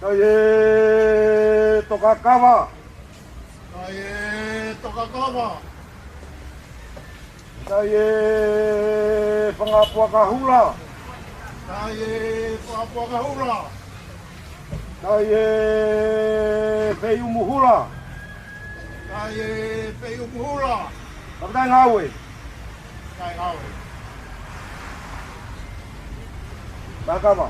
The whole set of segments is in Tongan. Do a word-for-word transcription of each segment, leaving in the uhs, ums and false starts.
Kae Tokakava. Kae Tokakava. Kae Fakapuakahula. Kae Fakapuakahula. Kae Feiumuhula. Kae Feiumuhula. Kapitaʻi Ngaue. Kae Ngaue. Mahakama.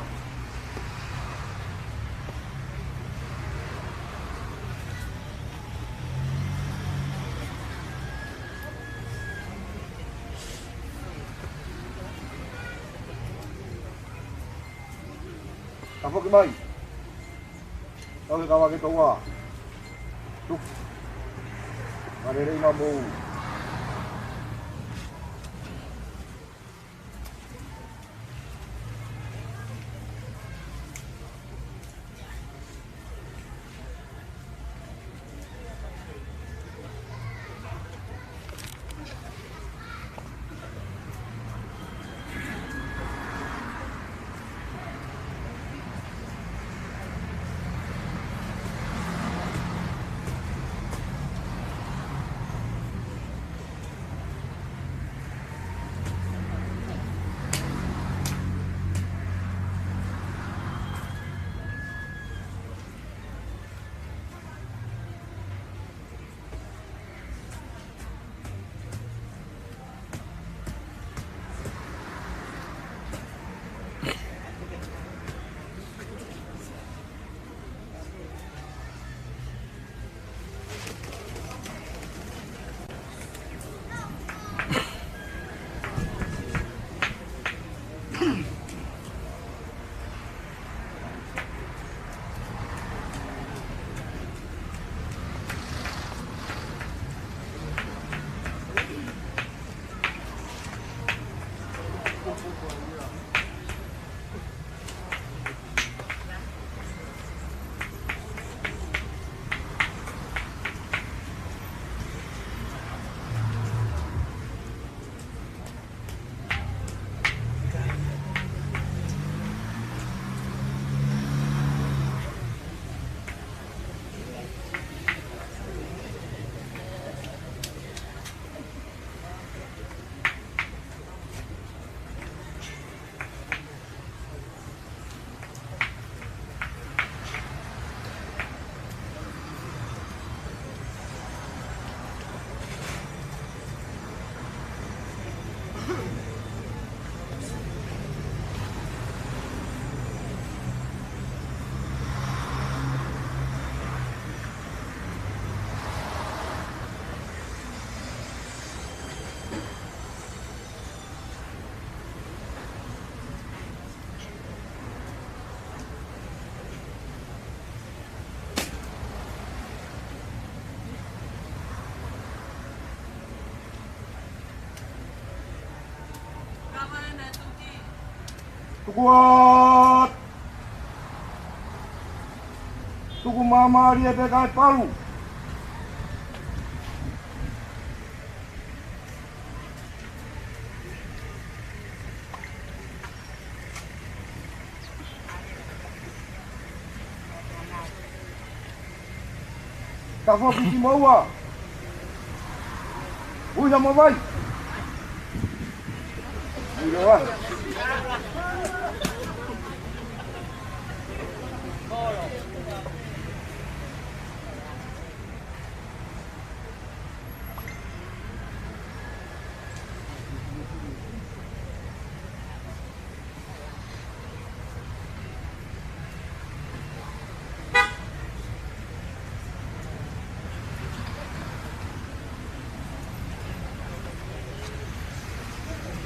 Tafoki mai. Tau he kava ke toua. Tuku. Marere ina mou. Tuku atu. Tuku māmālie pē kae palu. Tafoki ki moua. Ui ha mo vai. Ui ha mo vai.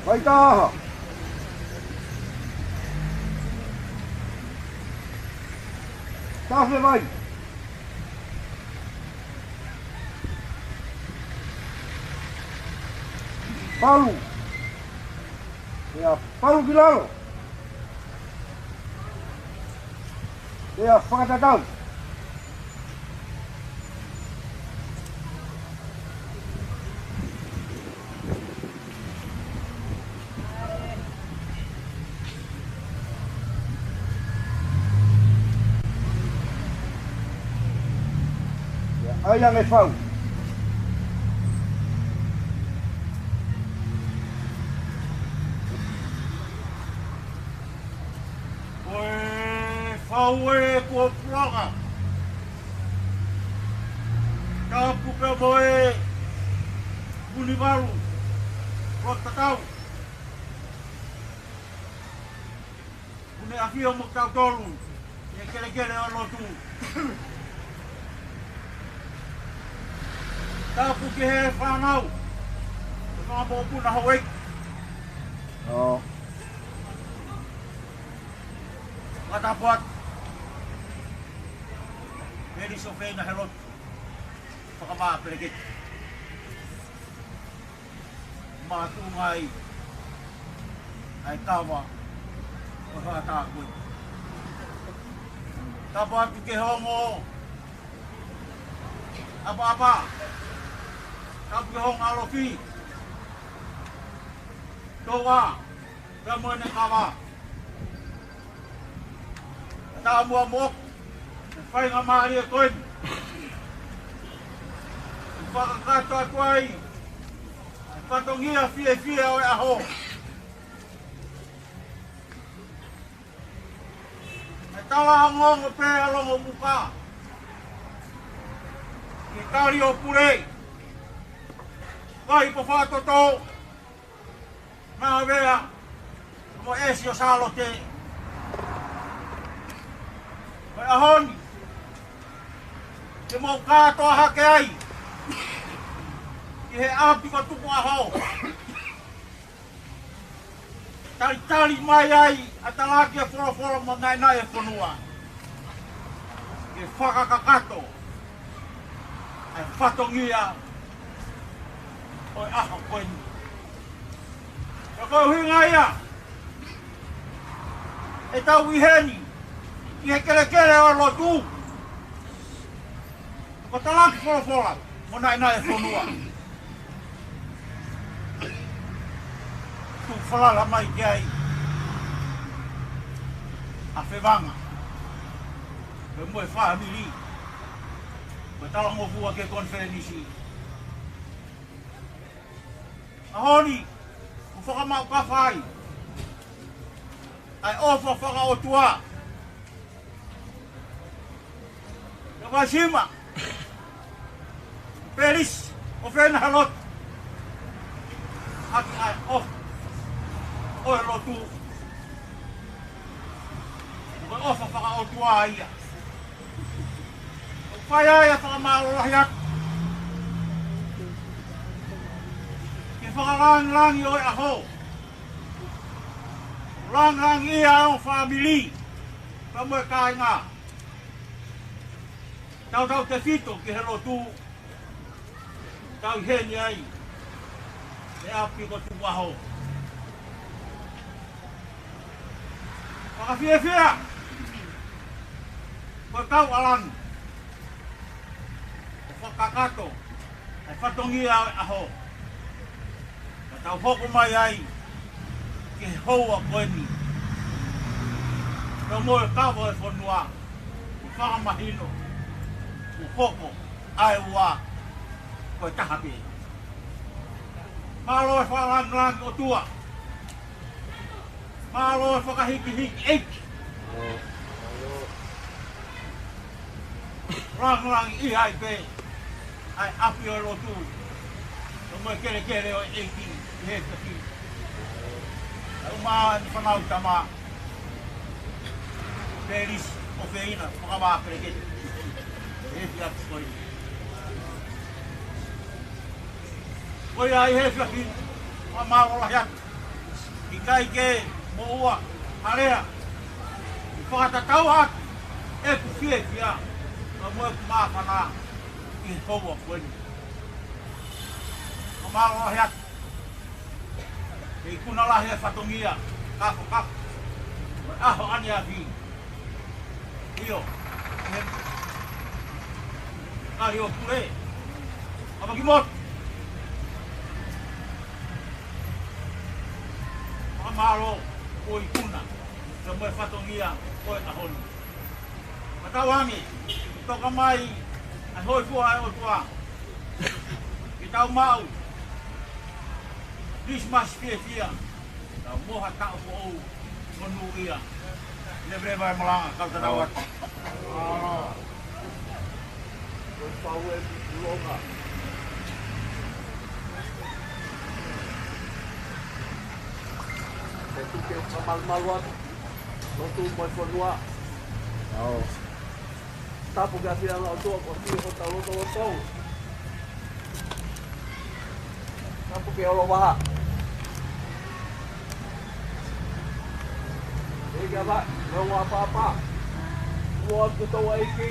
Vai taha. Tafe vai. Palu. Ia, palu ki lalo. Ia, fakatatau. Ai ange fau. Ko e fau ē kuo puaka. Tapu pē mo e Punivalu. Ko tatau. Punivalu mo tautolu. ʻI he kelekele ʻo e lotu. Tapu ki he fānau. Ko e fanga mokopuna houʻeiki. ʻO. Fakatapu atu. Pēlisi ʻofeina he lotu. Fakamaʻa Peleketi. Mātuʻa ngai ʻa e kava ʻo e fakatāpui. Tapu atu ki he ongo ʻapaʻapa. Tapu ki he ongo ʻalofi. Toa. Pea mo ʻene kava. Taumuʻa mo e faingamālie ko eni. Fakakakato atu ai ʻa e fatongia fiefia ʻo e ʻaho. ʻE tala ongoongo pē ʻa Longomuka. Ke tali ʻo pule. Vai ko fakatoto. Maʻavea, mo ʻEsi ʻo Sālote. Ko e ʻaho ni, ke mou kātoa hake ai ki he ʻapi ko Tukuʻaho. Talitali mai ai ʻa e talaki ʻa e folofola mo e naʻinaʻi ʻa e fonua. Ke fakakakato ʻa e fatongia ʻo e ʻaho ko eni. Ko e ʻuhinga ia ʻetau ʻi heni ʻi he kelekele ʻo e lotu. Ko e talaki folofola mo e naʻinaʻi ʻa e fonua. Tuku falala mai ki ai ʻa Fevanga. Pea mo e fāmili. Ko e talangofua ki he konifelenisi. ʻAho ni, ʻoku fakamaʻu kafa ai ʻa e ʻofa fakaʻotua. Ka vaisima, Pēlisi ʻofeina he lotu. ʻAki ʻa e ʻofa ʻo e lotu. Ko e ʻofa fakaʻotua ia. ʻOku fai ai ʻa e fakamālō lahi atu ki he fakalāngilangi ʻo e ʻaho. Lāngilangiʻia ʻa e fāmili. Pea mo e kāinga. Tautautefito ki he lotu. Tau ʻi heni ai he ʻapi ko Tukuʻaho. Fakafiefia. Ko e kau ʻalangi. ʻO fakakakato ʻa e fatongia ʻo e ʻaho. Ka tau hoko mai ai ki he houa ko eni. Ka mo e kava ʻo e fonua, ʻo fakamahino, ʻo hoko ʻa e ua ko e taha pē. Mālō e fakalāngilangi ʻOtua. Mālō e fakahikihiki ʻEiki. Lāngilangiʻia ai pē ʻa e ʻapi ʻo e lotu. Ka mo e kelekele ʻo e ʻEiki ʻi he taki. Ka ʻuma ni fanau tama. Pēlisi ʻofeina, fakamaʻa Peleketi. He fiatu ko eni. Ko ia ʻi he fiatu, ʻa mālō lahi atu. ʻIkai ke moʻua ha lea. ʻI fakatatau atu ʻeku fiefia, ka mo ʻeku māfana ʻi he houa ko eni. ʻA mālō lahi atu. Ke ikuna lahi e fatongia, kafo kafo. Ko e ʻaho ʻaneafi. ʻIo. He. Kali ʻo pule. Kama ki motu. Fakamālō ʻo ikuna. Ka mo e fatongia ʻo e ʻaho ni. Matauange, toka mai ʻA e hōifua ʻa e ʻOtua. Ke tau maʻu Kilisimasi fiefia. Tau mo ha taʻu foʻou monūʻia. Leveleva e malanga, kau tatau atu. Ko e pau e longa. Ke tuku ke fakamalumalu atu. Lotu mo e fonua. Tapu ki he ʻAfiona ʻOtua ko e fiefia hotau lotolotonga. Tapu ki he ʻOlovaha. ʻEiki ʻAfio, mo e ongo ʻApapa. Kuo ʻoatu ʻe he ʻEiki.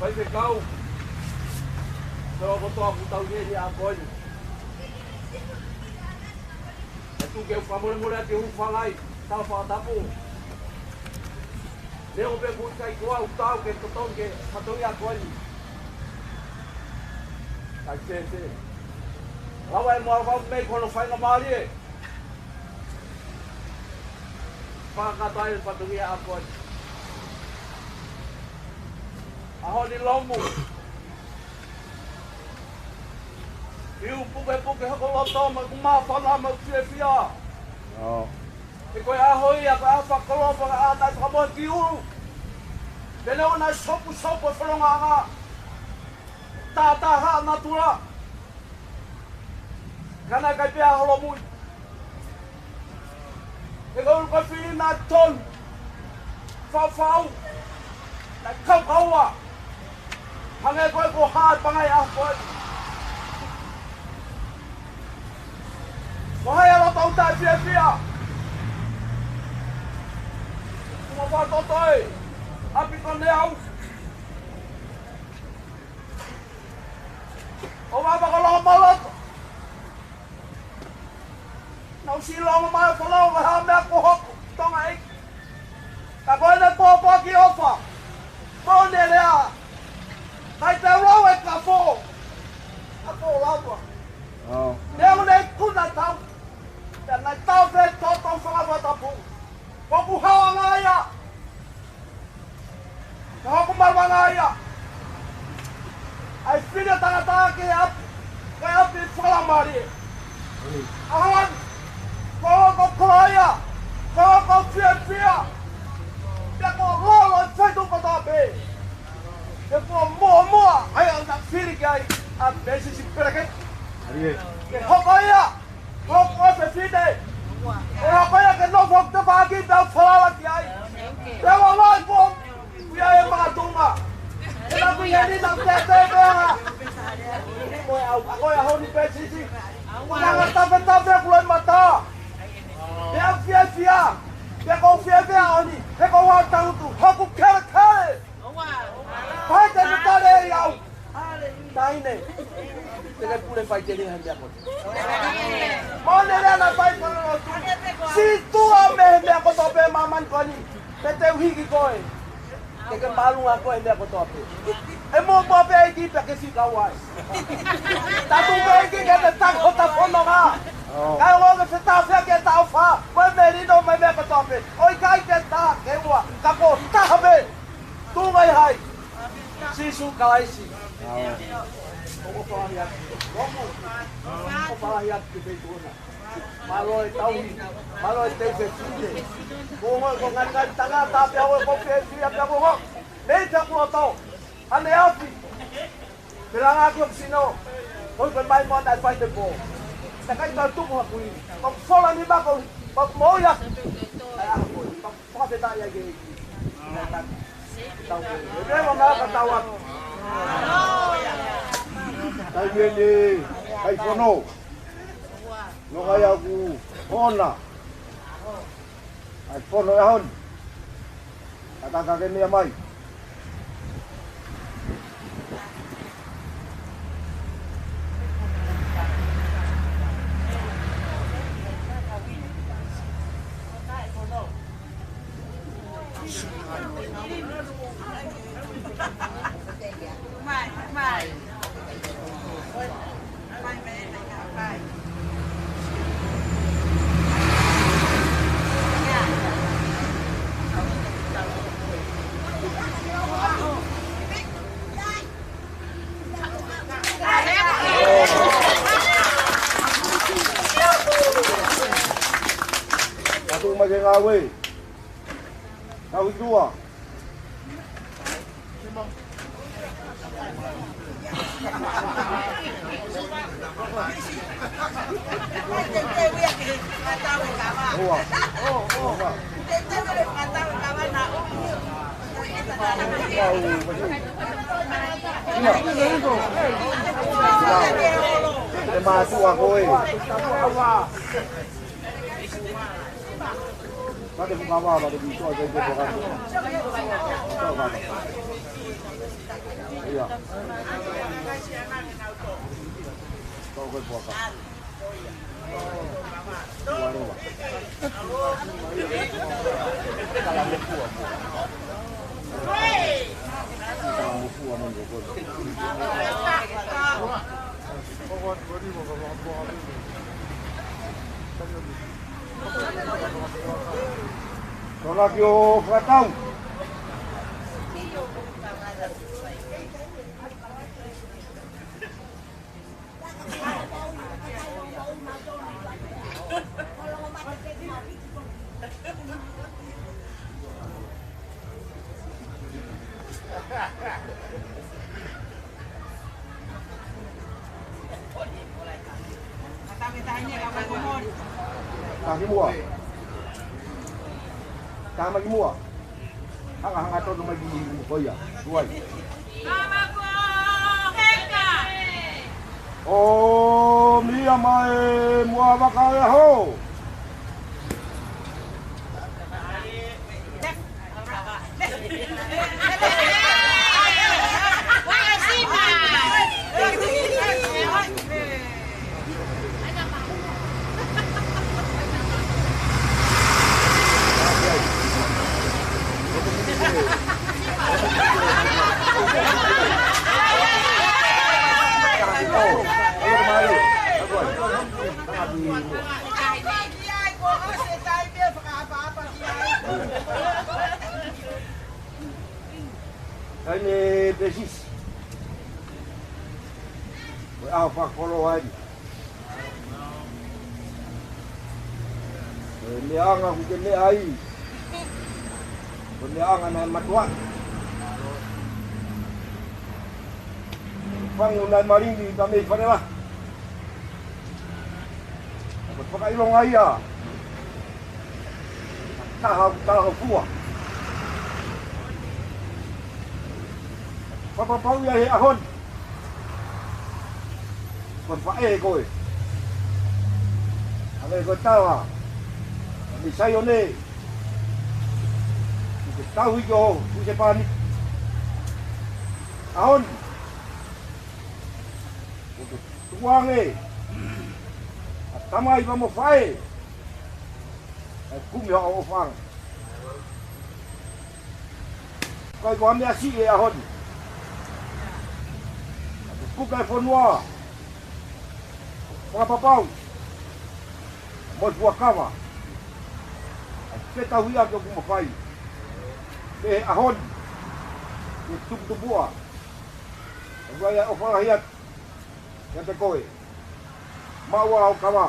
Faifekau. Ko e ongo kotoa kuo tau ʻi heni ʻa ko eni. ʻE tuku ke u fakamolemole atu ʻi he hūfanga ʻi he tala fakatapu. Neongo pē kuo ʻikai ko au tau ke totonu ke fatongia ko eni. Kae fēfē. Lava ʻe Moala Vau mei ko hono faingamālie. Fakakakato ai e fatongia ko eni. ʻAho ni lomu. Fiu pukepuke hoku loto mo ʻeku māfana mo ʻeku fiefia. ʻIo. He ko e ʻaho ia, ko e ʻaho fakakoloa, ko e ʻaho naʻe fakamohe ki ʻulu. Pea neongo naʻe sopusopu e fonongaʻanga. Tātāhaʻa natula. Ka naʻe ʻikai pē ʻaho lōmui. He ko e ʻulu ko e fili naʻe tonu. Faufau. Naʻe kaukaua. Hangē ko e ko hai pangai ʻaho ko ē. Ko hai ʻa e loto taʻefiefia. Kuo fakatoto e ʻapi ko eni au. ʻO vava ko loho maloto. Naʻá ku ʻosi longo mai ʻo fanongo ki ha meʻa kuo hoko, Tonga ʻEiki. Ka ko ʻene pōpoaki ʻofa, mo ʻene lea, ʻikai te u lau e kafo. Ka ko lava. ʻIo. Neongo ne ikuna tau. Pea naʻe tau pē toto fanga fakatapu. Ko hoku haoʻanga ia. Ka hoku maluʻanga ia. ʻA e fili ʻo e tangata ki he ʻapi, ki he ʻapi fakamālie. ʻAho ni, ko hoku koloa, ko hoku fiefia. Pea kuo lolo e feituʻu kotoa pē. He kuo muʻomuʻa ai ʻa e fili ki ai ʻa Pesisi Peleketi. Ke hoko ia. Ko e fefine. ʻO hoko ia ke nofo ʻo tafaʻaki pea u falala ki ai. Pea ua mai ko ia e makatunga. Pea ku ia ni na tete pea. Ko e ʻaho, ko e ʻaho ni Pesisi. Ko e anga tafetafe ʻeku loʻimata. Pea fiefia. Pea ʻoku ou fiefia ʻaho ni. He ko e ʻaho tangutu. Hoku kelekele. Fai te nu tale ʻi au. Taʻahine. Te ke pule fai te ne he meʻa kotoa. Mo ne lea naʻe fai ko e lotu. Sītuʻa mei he meʻa kotoa pē ʻi māmani ko eni. Pea te u hiki koe. Te ke māʻolunga koe he meʻa kotoa pē. ʻE muʻomuʻa pē ʻEiki pea ke fika uai. Tatu pē ʻEiki ke te taki hota fononga. Kae ʻoua ke fetafea ke taʻofa. Mo e melino mo e meʻa kotoa pē. ʻOku ʻikai ke taha ke ua. Ka ko e taha pē. Tuʻunga ʻi hai? Sīsū Kalaisi. ʻAo. ʻOku ou fakaʻamu atu. ʻOku ou fakaʻamu atu ki he feituʻu na. Mālō e tauhi. Mālō e teu fefine. Ko e ngaahi, ko e ngaahi tangata pea ʻoku ou fiefia pea ʻoku ou. Nei te kuo tō. ʻAneafi. Pea langa ʻaki hoku sino. Ko e mai mo ʻana e fai te pō. Naʻe ʻikai tau tuku ha kui. ʻOku fola ni mako. ʻOku moʻui ʻa. ʻAi ʻa ko e. Fakafetaʻi ai ki he ʻEiki. Tau ke. ʻE pea ʻoku ngata tau atu. Tau ke ni. ʻAi fono. Nō kai aku. Ona. ʻAi fono e ʻaho ni. Ka taka ke meʻa mai. Tuʻu mai ke ngāue. Tau i tua. Ua. Ua. Ia. Ia. E mātuʻa ko ē. Mate fukavava le mitoa ke te pokatu. Ia. Tau koe pokatu. Ua leva. Tau fua mo koe. Tolaki ʻo fakatau. Taki muʻa. Taki muʻa. Hanga, hanga tonu mai ki, ko ia. Tuai. ʻOmi ia mai muʻa vaka e ho. Taimi pē sisi. Ko e ʻaho fakakoloa eni. Ko e meʻaʻanga ʻoku ke meʻa ai. Ko e meʻaʻanga naʻe mātuʻaki. Fangu naʻe malingi ka mei fale lahi. Ko e fakaʻilonga ia. Taha ʻoku talahofua. Fakapapauʻi ia he ʻaho ni. Ko e faʻē koe. Hangē ko e tala. Mei Saione. Ko e tauhi ki ho, ko e sepani. ʻAho ni. Ko e tukuange ʻa tamai pea mo faʻē. ʻE kumi haʻo ʻofaʻanga. Kai ko ha meʻa siʻi he ʻaho ni. Kuka e fonua. Fakapapau. Mo e fuakava. ʻE fetauhiʻaki ʻoku mafai. Pea he ʻaho ni. Ke tuputupuʻa. ʻOku ʻi ai ʻa e ʻofa lahi atu. Kiate koe. Maʻu ā hoʻo kava.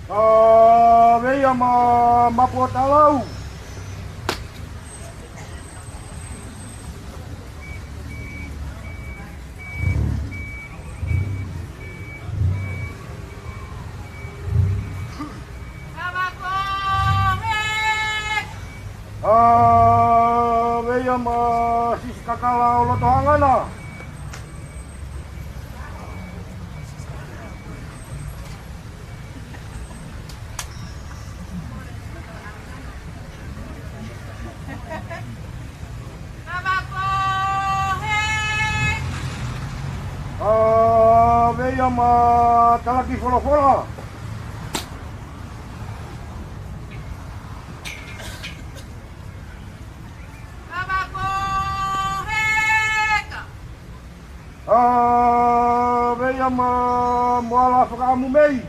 ʻA, meia ma, ma pōtalau. ʻA, meia ma Sisi Kakala ʻo Lotoʻangana. ʻA, meia ma Talaki Folofola. ʻA, Ma, mo ala fakaʻamu mei.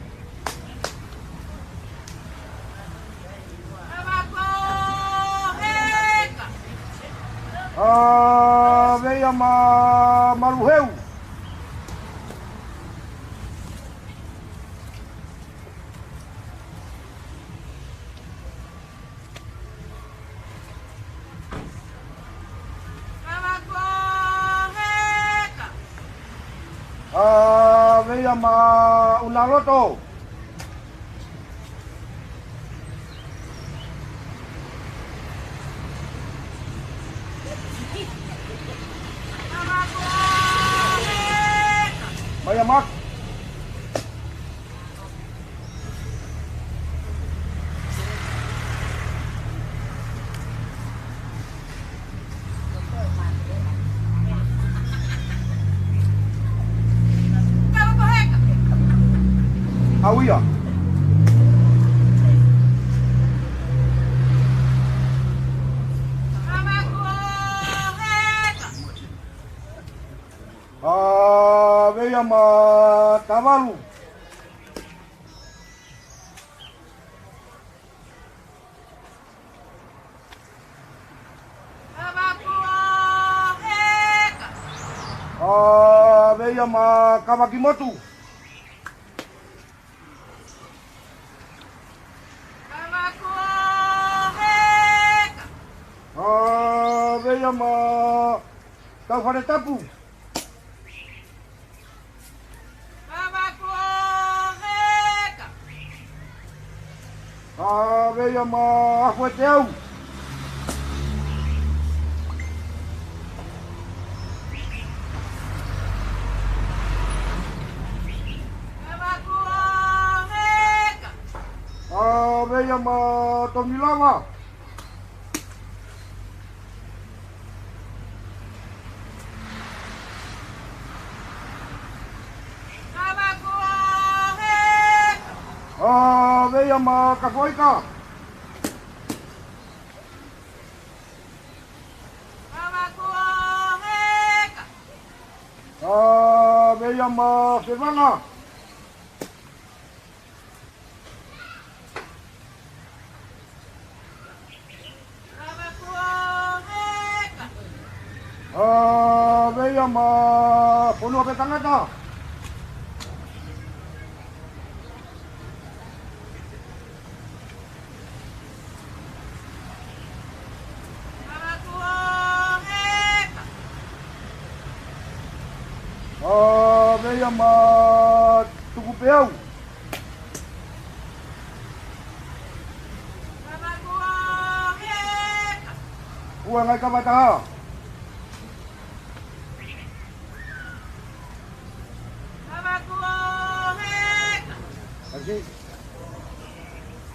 ʻA, Veia ma Maluheu. ʻA, Veia ma Unaloto. Mai a Mak. ʻAuia. ʻA, Veia ma Tavalu. ʻA, Veia ma Kavakimotu. ʻA, Veia ma Taufanetapu. ʻA, Veia ma Afueteau. ʻA, Veia ma Tongilava. ʻA, Veia ma Kafoika. ʻA, Veia ma Fevanga. ʻA, Veia ma Fonuapetangata. ʻA, Veia ma Tukupeau. Ua ngai kavataha. Kasi.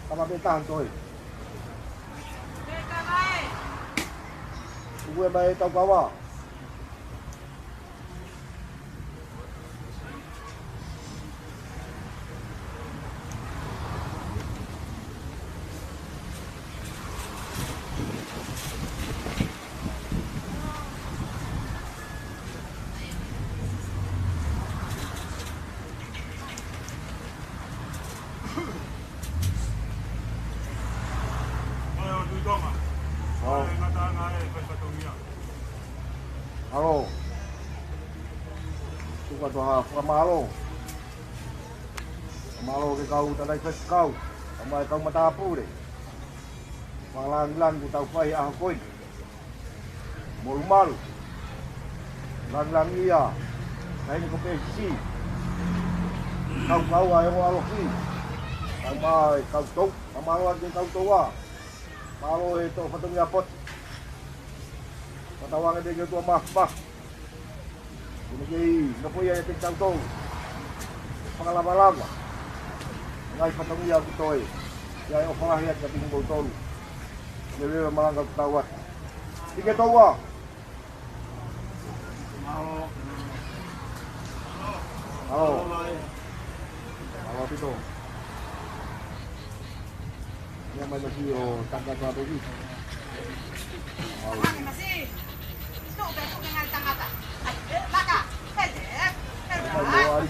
Kama pē taha toe. Uku e mai tau kava. ʻAlō. Tuku atu ha fakamālō. Mālō ki he kau tangataʻi faifekau, kae ʻumaʻā e kau matāpule. Fakalāngilangi kuo tau fai he ʻaho ko eni. Molumalu. Lāngilangiʻia, kae ʻumaʻā ko Pesisi. Kau kau ʻa e ongo ʻalofi. Kae ʻumaʻā e kau tou, fakamālō atu ki he kau touʻa. Mālō e toʻo fatongia poto. Fakatauange pē ki he ʻOtua Māfimafi. Kuo ne kei nofoʻia ʻiate kitautolu. Fakalavalava. Ngaahi fatongia ʻoku toe. ʻI ai e ʻofa lahi atu kiate kimoutolu. Ke veve malanga ʻoku tau atu. Tike toua. ʻAlō. ʻAlō. ʻAlō, Pito. Ia mai masi ʻo tangata peki. Masi. Tuʻu pē, tuʻu pē ngai tangata. Ai, e, laka. Hele, e, hele. Mai ʻo